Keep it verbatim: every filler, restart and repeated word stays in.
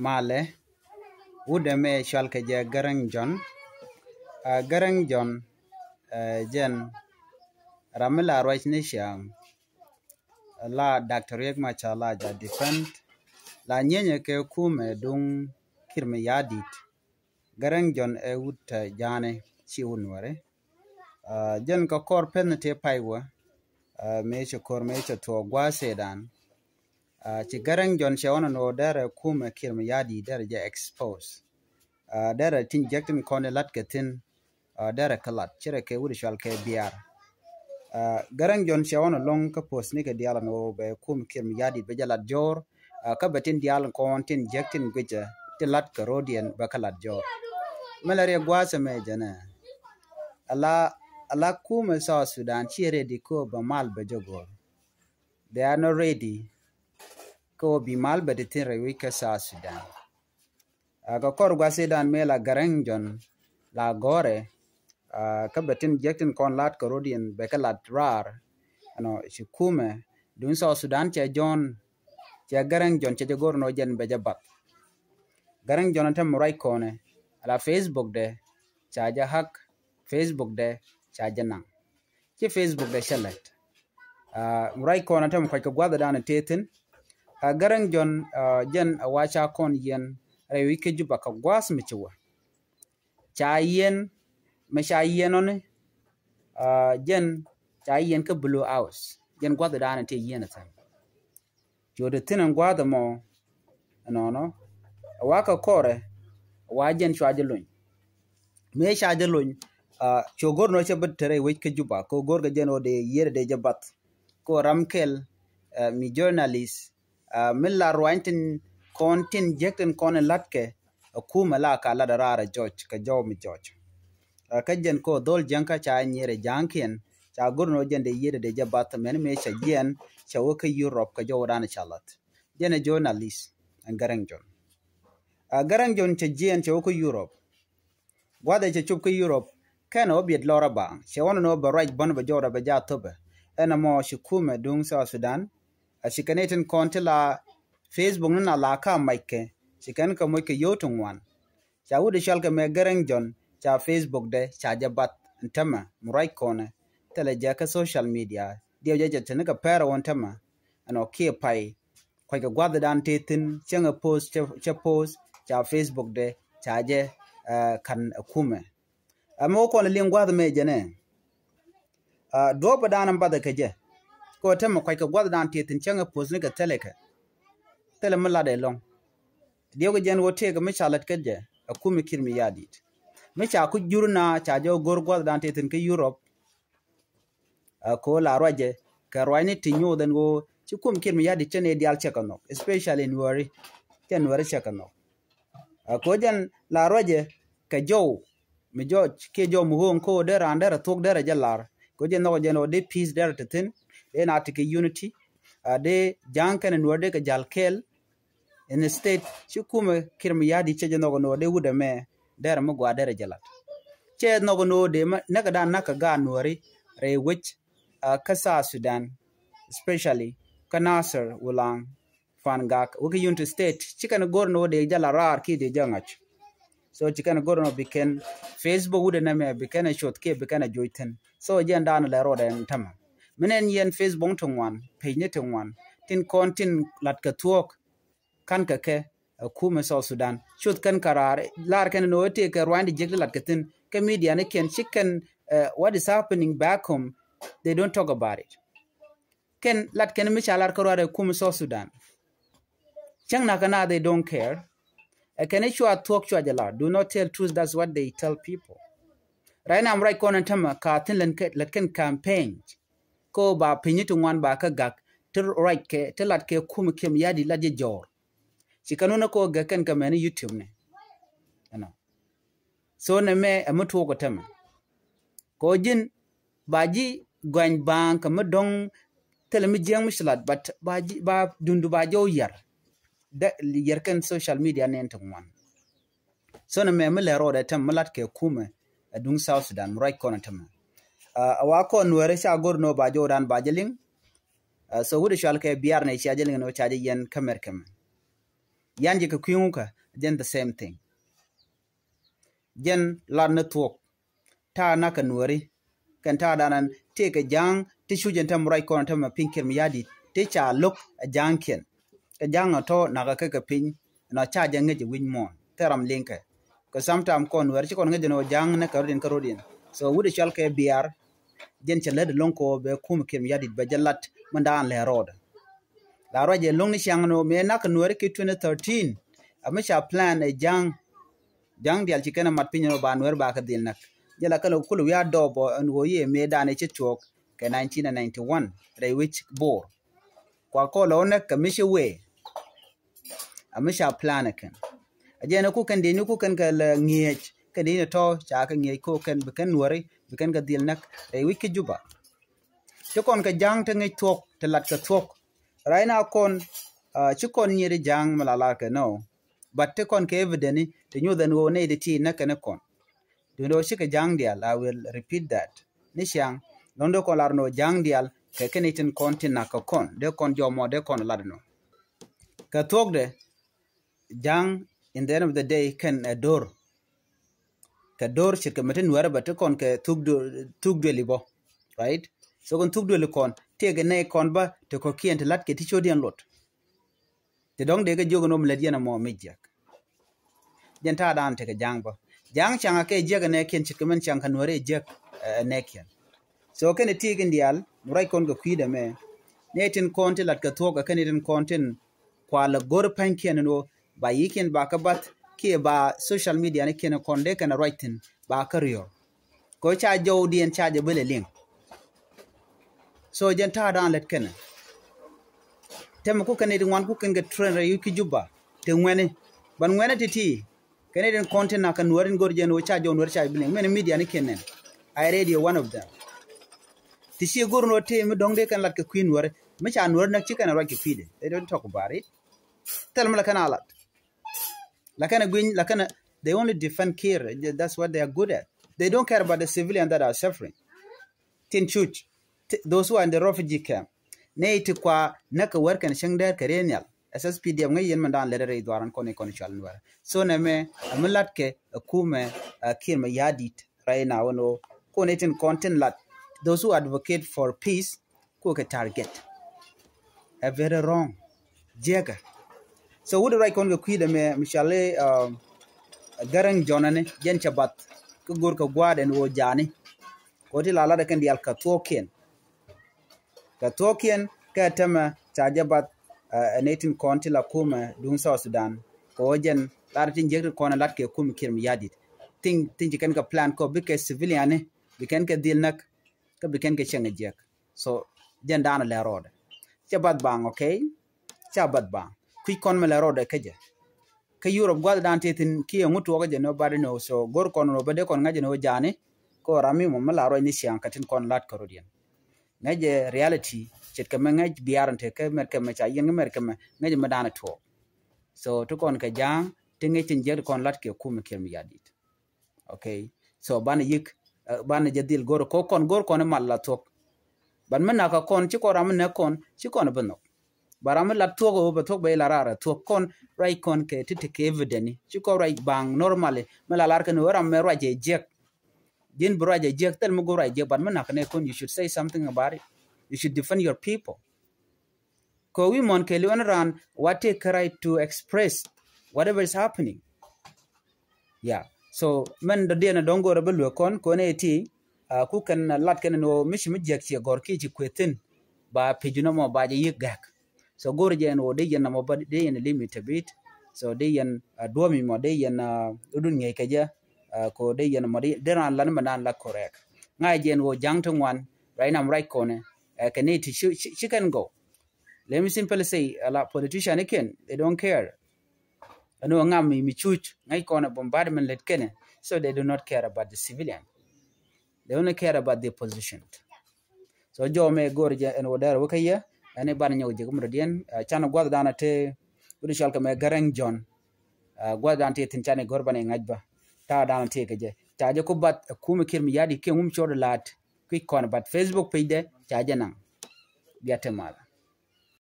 Malɛ, wut ɛmɛ cɔalkɛ jɛ Gɛrɛŋ Jɔn. Aa, Gɛrɛŋ Jɔn, aa, jɛn ram mi la ruac ni ciaŋ la Daktɔr Riek Machar la ja defend, la nyienyɛ kɛ kumɛ duŋ Kiir Mayardit. Gɛrɛŋ Jɔn ɛ wut, aa, Ja̱a̱ŋ, /ciɛ wut Nuäri. Aa, jɛn kɛ kɔr pɛn tëë pay wä, aa, mëë cɛ ko̱r mëë cɛ tuɔɔk gua̱a̱th ëëdan. Aa, ci Gɛrɛŋ Jɔn cɛ ɣɔn ɛn ɣöö derɛ kumɛ Kiir Mayardit derɛ jɛ expose. Aa, derɛ tin jek tin kɔn ilat kɛ thi̱n, aa, derɛ kɛ lat, ce̱tkɛ wut cɔalkɛ Biar. Aa, Gɛrɛŋ Jɔn cɛ ɣɔn ɛlɔ̱ŋ kä post ni kɛ diaal ɛn ɣöö bɛ kumɛ Kiir Mayardit bɛ jɛ lat jɔ̱ɔ̱r, aa, kä bɛ tin diaal kɔn tin jek tin guicɛ tin lat kɛ ro̱diɛn bɛ kɛ lat jɔ̱ɔ̱r. Mɛ la riɛk gua̱a̱th ɛmɛ jɛnɛ. Ala, ala kumɛ South Sudan /ciɛ ready kä bɛ mal bɛ jɛ go̱r. They are not ready kä bi mal bɛ ti thi̱n rɛy wec kä South Sudan. Aa, kɛ kɔr gua̱a̱th ëëdan mëë la Gɛrɛŋ Jɔn la gɔ̱rɛ, aa, kä bɛ tin jek tin kɔn lat kɛ ro̱diɛn bɛ kɛ lat raar. Ɛnɔ, ci kumɛ duŋ South Sudan cɛ jɔ̱ɔ̱n, cɛ Gɛrɛŋ Jɔn cɛ jɛ go̱r ɛn ɣöö jɛn bɛ jɛ bath. Gɛrɛŋ Jɔn ɛn täämɛ ruac kɔnɛ, ala Facebook dɛ ca jɛ hack, Facebook dɛ ca jɛ naŋ. /Ciɛ Facebook dɛ cɛ lät. Aa, ruac kɔnɛ täämɛ kuackɛ gua̱a̱th ëëdan tëë thi̱n. Aa, Gɛrɛŋ Jɔn, aa, jɛn ɛ wa ca kɔn yiɛn rɛy wec kä Juba kɛ gua̱a̱th mi ci wä. Ca yiɛn, mɛ ca yiɛn ɔni, aa, jɛn ca yiɛn kä Blue House. Jɛn gua̱a̱th ëëdan tëë yiɛn ɛ thi̱n. Cu ti thi̱n ɛn gua̱a̱th ɛmɔ, ɛnɔnɔ, ɛ wa kɛ kɔrɛ, ɛ wa jɛn cua jɛ lony. Mëë ca jɛ lony, aa, cu go̱r ɛn ɣöö cɛ bi te rɛy wec kä Juba, kɛ ɣöö go̱rkɛ jɛn ɣöö dee yiëëdɛ dee jɛ bath. Kɛ ɣöö ram kɛl, aa, mi journalist, aa, mi la ruany tin kɔn tin jek tin kɔn in la̱tkɛ, ɛ kumɛ la ka lat ɛ raar ɛ jɔc kɛ jɔw mi jɔc. Aa, kä jɛn kɛ ɣöö dho̱l Jiäŋ kä ca nyier ɛ Ja̱a̱ŋkiɛn, ca go̱r ɛn ɣöö jɛn dee yiëëdɛ dee jɛ bath, mɛn mëë cɛ jiɛɛn, cɛ wä kä Europe kɛ jɔwdan ca la̱th. Jɛn ɛ journalist ɛn Gɛrɛŋ Jɔn. Aa, Gɛrɛŋ Jɔn cɛ jiɛɛn cɛ wä kä Europe. Gua̱th ëë cɛ cop kä Europe, /kenɛ wä biɛt lɔr ɛ baaŋ. Cɛ ɣɔn ɛn ɣöö bɛ ruac bän bɛ jɔwdɛ bɛ jaa thöpɛ. Ɛn ɛmɔ ci kumɛ duŋ South Sudan, aa, ci kɛn i̱ tin kɔn ti la Facebook ni na la ka mackɛ, ci kɛn kɛ moc kɛ yio̱w ti ŋuan. Ca wut cɔalkɛ mɛ Gɛrɛŋ Jɔn, ca Facebook dɛ ca jɛ bath ɛn täämɛ mi ruac kɔnɛ. Thilɛ jɛ kä social media, diɛw jɛ jɛ te ni kɛ pɛr ɛ wä ɛn täämɛ. Ɛnɔ, kiɛ pay kuackɛ gua̱a̱th ëëdan tëë thi̱n, cäŋɛ post, cä, cä post, ca Facebook dɛ ca jɛ, aa, ka̱n ɛ kumɛ. Aa, mɛ wä kɔn liŋ gua̱a̱th ɛmɛ jɛnɛ. Aa, duɔ̱ɔ̱p ëëdan ɛn bath ɛ kɛ jɛ. Kɛ ɣöö täämɛ kuackɛ gua̱a̱th ëëdan tëë thi̱n, cäŋɛ post ni kɛ thilɛ kɛ. Thilɛ mi lat ɛlɔ̱ŋ. Diɛw kɛ jɛn ɣöö tëëkɛ mi ca lät kä jɛ ɛ kumɛ Kiir Mayardit. Mi ca ku jur na ca jɛ wä go̱r gua̱a̱th ëëdan tëë thi̱n kä Europe. Aa, kɛ ɣöö la ruacɛ kɛ ruacni ti nyoth ɛn ɣöö ci kumɛ Kiir Mayardit cɛ nɛy diaal cɛ kɛ nhɔk, especially Nuäri. Cɛ Nuäri cɛ kɛ nhɔk. Aa, kɛ ɣöö jɛn la ruacɛ kɛ jɔw mi jɔc kiɛ jɔw mi ɣööŋ, kɛ ɣöö dee raan derɛ thuɔ̱k derɛ jɛ lar. Kɛ ɣöö jɛn nhɔkɛ jɛn ɣöö dee peace derɛ te thi̱n, dee na tekɛ unity. Aa, dee Ja̱a̱ŋ kɛnɛ Nuäri dee kɛ ja̱l kɛɛl. Instead, ci kumɛ Kiir Mayardit cɛ jɛ nhɔk ɛn ɣöö dee wut ɛmɛ derɛ mi gɔaa derɛ jɛ lat. Cɛ nhɔk ɛn ɣöö dee mi näk ɛ dan näk kɛ gaat Nuäri rɛy wec, aa, kä South Sudan, especially kä Nasir, Ulaŋ, Fangak, wä kä Unity State, ci kɛn go̱r ɛn ɣöö dee jɛ la raar kiɛ dee jɛ ŋa̱c. So ci kɛn go̱r ɛn ɣöö bi kɛn Facebook wut ɛn ɛmɛ bi kɛn ɛ coth kiɛ bi kɛn ɛ joc thi̱n. So jɛn dan lɛ rɔɔdɛ ɛn täämɛ. Mi nɛn yɛn Facebook ti ŋuan, page ni ti ŋuan, tin kɔn tin la̱t kɛ thuɔ̱k, ka̱n kɛ kɛ ɛ kumɛ South Sudan. Cuth kɛn kɛ raar, lar kɛn ni ɣöö tëëkɛ ruanydi jiäk ti la̱t kɛ thi̱n. Kä media ni kɛn ci kɛn, ɛ, what is happening back home, they don't talk about it. Kɛn lat kɛn mi ca lar kä ruaar ɛ kumɛ South Sudan. Cäŋ nakä na, they don't care. Ɛ kɛn i̱ cua thuɔ̱k cua jɛ lar. Do not tell truth, that's what they tell people. Right now, ruac kɔn ɛn täämɛ ka thi̱n lät kɛn, lät kɛn campaign. Kɛ ɣöö ba piny ti ŋuan ba kä gak, ti ruac kɛ, ti lat kɛ kumɛ Kiir Mayardit lat jɛ jɔɔr. Ci kɛn wun ɛ kɛ ɣöö gak kɛn kɛ mɛn i̱ YouTube ni. Ɛnɔ. So nɛmɛ ɛ mi tuɔɔk ɛ täämɛ. Kɛ ɣöö ji̱n ba ji̱ gɔany baaŋ kɛ mi dɔ̱ŋ thilɛ mi jiääk mi ci lat, but ba ji̱, ba dundu ba jɔw yɛr. Dee yɛr kɛn social media nɛn ti ŋuan. So nɛmɛ mi lɛ rɔɔdɛ täämɛ mi lat kɛ kumɛ ɛ duŋ South Sudan mi ruac kɔn ɛ täämɛ. Aa, ɛ wa kɔn Nuäri ca go̱r ni ɣöö ba jɔwdan ba jɛ liŋ. Aa, so wut ɛ cɔalkɛ Biar nɛ cia jɛ liŋ ni ɣöö ca jɛ yiɛn kä Mɛrkɛ mɛ. Yan jɛ kɛ kui̱ŋ wukɛ jɛn the same thing. Jɛn lat ni thuɔk ta̱a̱ nak kɛ nuääri kɛn ta̱a̱ danan tëë kɛ ja̱a̱ŋ ti cu jɛn tɛm ruac kɔn tɛm ɛ piny kiɛr mi ya̱di̱t ti ca lo̱k ɛ ja̱a̱ŋ kiɛn. Kɛ ja̱a̱ŋ ɛ tɔ̱ nakä kɛ kɛ piny ɛn ɔ ca jɛ ŋäc ɛ wi̱c muɔ̱ɔ̱n thɛr ram liŋkɛ. Kɛ sometime kɔn nuääri ci kɔn ŋäc jɛn ɔ ja̱a̱ŋ nɛ kɛ rodiɛn kɛ rodiɛn. So wut ɛ cual kɛ biaar jɛn cɛ lät ɛ lo̱ŋ kɔ bɛ kum kiɛr mi ya̱di̱t bɛ jɛ lat mɛn da̱a̱n lɛ rɔɔdɛ. La ruac jɛ lo̱ŋ ni ciaŋ ni ɔ mëë nak kɛ nuääri ki twenty thirteen. A mi ca plan ɛ ja̱a̱ŋ ja̱a̱ŋ diaal ci kɛn ɛ mat piny ni ɔ ba nuääri ba kɛ dhil nak. Jɛ la kɛn ɛ kul wiaa dɔɔp ɔ ɛn ɣöö yɛ mëë da̱a̱n ɛ ci tuɔɔk kɛ nineteen ninety one rɛy wi̱c bo̱o̱r. Kua kɔl ɔ näk kɛ mi ci wee. A mi ca plan ɛ kɛn a jɛn ɛ ku kɛn dieni ku kɛn kɛ lɛ ŋi̱eec kɛn dieni tɔ̱ ca kɛ ŋi̱eec ko kɛn bi kɛn nuääri bi kɛn kɛ dhil näk rɛy wi̱c ki Juba. Ti kɔn kɛ ja̱a̱ŋ ti ŋi̱c thuɔ̱k ti lat kɛ thuɔ̱k. Right now kɔn ci kɔn nyiet ja̱a̱ŋ mi la lar kɛ nɔ. But ti kɔn kɛ evident ti nyuth ɛn ɣöö nɛy ti ti näk kɛn kɔn. Duundɛ ɣöö cikɛ ja̱a̱ŋ diaal, I will repeat that. Ni ciaŋ lɔ̱ŋ dee kɔn lar nɔ ja̱a̱ŋ diaal kɛ kɛn itin kɔn ti nak kɛ kɔn dee kɔn jɔmɔ dee kɔn lat nɔ. Kɛ thuɔ̱kdɛ ja̱a̱ŋ in the end of the day kɛn ɛ do̱r. Kɛ do̱r ce̱tkɛ mɛ ti nuäärä bä ti kɔn kɛ thuk dueli bä. Right? So kɛn thuk dueli kɔn tiɛɛkɛ nɛy kɔn bä ti kɔ̱kiɛn ti la̱t kɛ ti codiɛn luɔt. Ti dɔ̱ŋ dee kɛ jiök ɛn ɣöö mi lät yɛn ɛmɔ mi jiäk. Jɛn ta̱a̱ da̱a̱n tekɛ ja̱a̱ŋ bä ja̱a̱ŋ ca̱ŋ a kɛ jiäk ɛ nɛɛkiɛn ce̱tkɛ mɛn ca̱ŋ kɛ nuäärä ɛ jiäk ɛ nɛɛkiɛn. So kɛn ɛ ti̱i̱k in diaal mi ruac kɔn kɛ kui̱dɛ mɛ. Nɛy tin kɔn ti la̱t kɛ thuɔ̱k ɛ kɛn nɛy tin kɔn tin kualɛ go̱r pa̱nykiɛn ɛn ɣöö ba yi̱kiɛn ba kä bath kiɛ ba social media ni kiɛn kɔn dee kɛn ruac thi̱n ba kä riɔ̱ɔ̱r. Kɛ ca jɔwdiɛn ca jɛ bä lɛ liŋ. So jɛn ta̱a̱ da̱a̱n lät kɛnɛ. Tɛmɛ ku kɛn nɛy ti ŋuan ku kɛn kɛ train rɛy ki Juba ti ŋuɛni. Ban ŋuɛni ti ti kɛn nɛy tin kɔn ti nak kɛ nuäär in go̱r jɛn ɣöö ca jɔw nuäär ca jɛ bä liŋ mɛn media ni kiɛn nɛn. I radio one of them. Ti ci go̱r nuäär ti mi dɔ̱ŋ dee kɛn lat kɛ kui̱ nuäär mi ca nuäär näk ci kɛn ruac kɛ kui̱dɛ. They don't talk about it. Thil mi la kɛn a lat. La kɛn a gui̱ny la kɛn a, they only defend Kiir. That's what they are good at. They don't care about the civilian that are suffering. Tin cuc those who are in the refugee camp. Nɛy ti kua näk kɛ wär kɛn cäŋ dɛɛr kɛ riey nhial. S S P D F ŋäc yɛn mɛn da̱a̱n lɛt rɛy dhuaran kɔn i̱ kɔn cual nuäär. So nɛ mɛ a mi lat kɛ a kumɛ a Kiir mɛ ya̱di̱t. Right now ɛn ɣöö kuɔn itin kɔn tin lat those who advocate for peace kuɔ kɛ target. A very wrong. Jiɛkɛ. So wut ruac kɔn kɛ kui̱dɛ mɛ mi cɔal i̱ Garaŋ Jɔnani jɛn cɛ bath kä go̱r kɛ gua̱a̱r ɛn ɣöö ja̱a̱ni. Kɛ ɣöö ti la latdɛ kɛn diaal kɛ thuɔ̱ɔ̱kiɛn. Kɛ thuɔ̱ɔ̱kiɛn kɛ tɛmɛ ca jɛ bath ɛ nɛy tin kɔn ti la kumɛ duŋ South Sudan. Kɛ ɣöö jɛn lat tin jiäk ti kɔn ɛ lat kɛ kumɛ Kiir mɛ ya̱di̱t. Tin tin ci kɛn kɛ plan kɔ bikɛ civilian ni bi kɛn kɛ dhil näk. Kä bi kɛn kɛ cieŋ ɛ jiäk. So jɛn da̱a̱n lɛ rɔɔdɛ. Cɛ bath baŋ, okay? Ca bath baŋ kui̱c kɔn mɛ lɛ rɔɔdɛ kä jɛ. Kä Europe gua̱th da̱a̱n ti thi̱n kiɛ ŋut tuɔɔkä jɛ nobody know. So go̱r kɔn nɔ bä dee kɔn ŋa̱c jɛ nɔ ja̱a̱ni. Kɛ ɣöö ram mi mɔ mi la ruac ni ciaŋ kɛ tin kɔn lat kɛ rot yɛn. Ŋäc jɛ reality ce̱tkɛ mɛ ŋäc biaar in te kä mɛr kɛ mɛ ca yɛn kä mɛr kɛ mɛ ŋäc mɛ da̱a̱n tuɔɔk. So ti kɔn kɛ ja̱a̱ŋ ti ŋäc tin jiäk ti kɔn lat kɛ kumɛ Kiir mɛ ya̱di̱t. Okay. So banɛ yik banɛ jɛ dhil go̱r kɔ kɔn go̱r kɔn imal la thuɔ̱k. Ban mi nak kɛ kɔn ci kɔn ram mi näk kɔn ci kɔn bi nhɔk. Ba ram mi la thuɔ̱k ɣöö bɛ thuɔ̱k bɛ ila raar ɛ thuɔ̱k kɔn ruac kɔn kɛ ti ti kɛ evident ci kɔn ruac baŋ normally mi la lar kɛn ɣöö ram mɛ ruac ɛ jiɛk. Ji̱n bi ruac ɛ jiɛk thil mi go̱r ruac jiɛk ban mi nak kɛ nɛ kɔn you should say something about it. You should defend your people. Kɛ wi̱i̱ mɔn kɛ liwɛn raan wa take right to express whatever is happening. Yeah. So mɛn dɔ̱diɛn a dɔ̱ŋ go̱rɛ bä luek kɔn kɔn ɛ ti ku kɛn lat kɛn ni wä mi ci mi jiɛk ciɛ gɔr ki ci kuethin. Ba pijin mɔ ba jɛ yik gak. So go̱rɛ jɛ ɛn wä dee yɛn mɔ ba dee yɛn limit a bit. So dee yɛn a duɔmi mɔ dee yɛn a udun ŋiɛc kɛ jɛ. Ko dee yɛn mɔ dee raan lan mɛ naan la correct. Ŋa̱c jɛ ɛn wä ja̱ŋ ti ŋuan right now right kɔn ɛ kɛ ni ti ci kɛn gɔw. Let me simply say, a la politician ikiɛn, they don't care. Ɛn ɣöö ŋam mi mi cuc ŋäc kɔn a bombardment lät kɛnɛ. So they do not care about the civilian. They only care about the opposition. So jɔw mɛ go̱r jɛ ɛn wä dɛr wä kä yɛ ɛn i̱ banɛ nyɔk jɛ kä mudɔdiɛn. Can guath dan a te wä di cɔl kɛ mɛ Garaŋ Jɔn. Guath dan te thi̱n can i̱ go̱r banɛ ŋa̱c ba ta̱a̱ dan a te kɛ jɛ ca jɛ ku bath ɛ kumɛ Kiir mɛ ya̱di̱t kiɛ ŋum cɔɔd la̱a̱t. Kui̱c kɔn but Facebook page dɛ ca jɛ naŋ. Bia te mal.